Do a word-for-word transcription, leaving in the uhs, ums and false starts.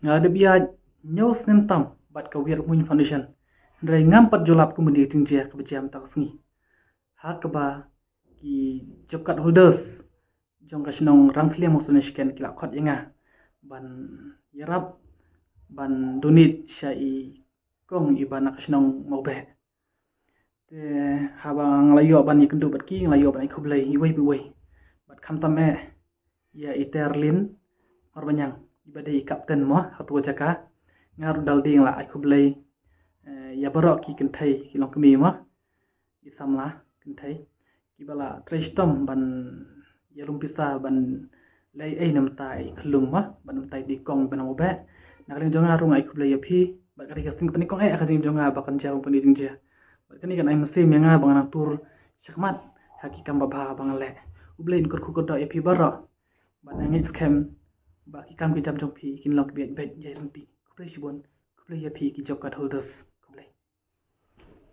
Nga la dep ïaid hynñiew snem tam bad ka Wiar Hmuiñ Foundation, hynrei ngam pat ju lap kumne ka jingjia kaba jia mynta ka sngi. Ha kaba ki job card holders jong ka shnong Rangkhlieng Mawsynshken ki la khot ïa nga ban ïarap ban donate sha i kong iba na ka shnong Mawbeh. Te haba nga la ïoh ban ïakynduh bad ki, nga la ïoh ban ai khublei iwei pa iwei. Bad khamtam eh ïa i Terlin Marbaniang, iba dei i kapten mo ha tu jaka. Nga ruh daldi nga la ai khublei, eh, ïa baroh ki kynthei, ki longkmie mo, i samla kynthei, kiba la trei shitom ban ïalum pisa ban leh ei na bynta i khyllung mo, ban na bynta i kong iba na Mawbeh. Na ka liang jong nga ruh nga ai khublei ïa phi, bad ka dei ka sien kaba nyngkong eh ha ka jingim jong nga ba kan jia kumne ka jingjia. Bad kane kan ai mynsiem ïa nga ba ngan nang tur shakhmat ha ki kam babha ba ngan leh. U Blei un kyrkhu kyrdoh ïa phi baroh. Bad nga ngeit skhem ba ki kam ki jam jong phi kin long kiba ïaid beit ïaid ryntih. Khublei shibun, khublei ïa phi ki job card holders.